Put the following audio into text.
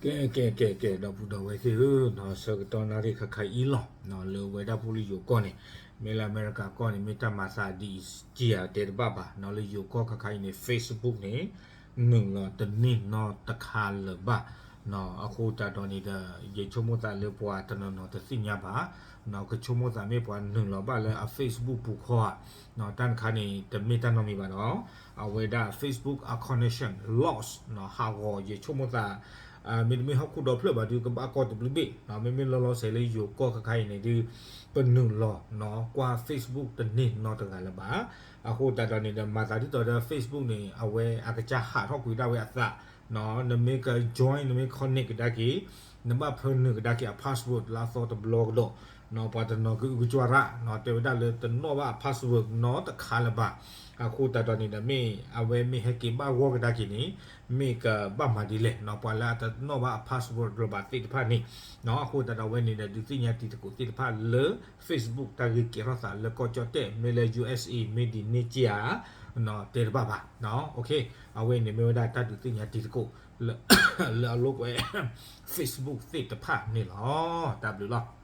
ကဲ ကဲ ကဲ ကဲ ဒီပုၢ်ဒီဝဲၢ်သ့ၣ်ဧၢ, ဆၢကတီၢ်နၣ်ရံၣ်ခါခါအံၤလီၤ, လၢဝဲဒၣ်ပူၤလၢယိၤကီၢ်န့ၣ်, မ့ၢ်လၢအမဲရကၤကီၢ်န့ၣ် မ့ၢ်တၢ်မၤသးဒ်အံၤစ့ၢ်ဧါတဲတဘၣ်ဘၣ်, လၢယိၤကီၢ်ခါခါအံၤန့ၣ် Facebook န့ၣ် နုာ်လီၤတန့ၢ်နီတခါလၢၤဘၣ်. အဃိသတးဒီးန့ၣ်ဒီး ယဆိကမိၣ်သးလၢပှၤတနီၤနီၤတသ့ၣ်ညါဘၣ်, ကဆိကမိၣ်သးမ့ၢ်ပှၤနုာ်လီၤဘၣ်လၢအ Facebook ပူၤခီဧါ, တၢ်တခါန့ၣ် တမ့ၢ်တၢ်နီတမံၤဘၣ်ဒီး အဝဲဒၣ် Facebook အ connection loss ဟးဂီၤ ယဆိကမိၣ်သး မ့တမ့ၢ်ဟီၣ်ခိၣ်ဒီဖျၢၣ်ဘၣ်ဒုး ကဘၣ်ကီတဘျုးဘ့ၣ်, မ့မ့ၢ်လီၤလီၤဆဲးလၢယိၤကီၢ်ခါခါအံၤန့ၣ်ဒုး ပနုာ်လီၤကွၢ် Facebook တန့ၢ်နီတဂၤလၢၤဘၣ်. အဃိသတးဒီးန့ၣ်ဒီး မၤသးဒ်သိးဒီး Facebook န့ၣ် အဝဲအကစၢ်ဟးထီၣ်ကွံာ်ဒၣ်ဝဲအသး, နမ့ၢ်က join နမ့ၢ် connect ကဒါက့ၤ နဘၣ်ဖၢနုာ်ကဒါက့ၤအ password လၢအသီတဘျီကဒီး, ပှၤတနီၤကအုကကွၢ်ရၣ် တဲဝဲဒၣ်လၢတနီၣ်ဘၣ်အ password နီတခါလၢၤဘၣ်. အဃိသတးဒီးန့ၣ်ဒီး မ့ၢ်အဝဲမ့ၢ်ဟဲက့ၤဘၣ်ဂီၢ်ကဒါက့ၤန့ၣ် မ့ၢ်ကဘၣ်မၤဒ်လဲၣ်, ပှၤလၢအတနီၣ်ဘၣ်အ password လၢၤဘၣ်သ့ၣ်တဖၣ်န့ၣ်, အဃိသတးဒီးအဝဲန့ၣ်ဒီး ဒုးသ့ၣ်ညါတံၤသကိးသ့ၣ်တဖၣ်လၢ Facebook တၢ်ဂ့ၢ်ကဲထီၣ်သးလၢကီၢ်ကၠီၣ်တဲၣ် မ့ၢ်လၢ ယူႇအက်ၣ်စ်အ့ မ့ၢ်ဒ်န့ၣ်က့ဧါ တဲတဘၣ်ဘၣ်. အဝဲန့ၣ်မ့ၢ်ဝဲဒၣ်တၢ်ဒုးသ့ၣ်ညါတံၤသကိး လၢအလိာ်ကွဲ Facebook သ့ၣ်တဖၣ်န့ၣ်လီၤ. တၢ်ဘျုးလီၤ.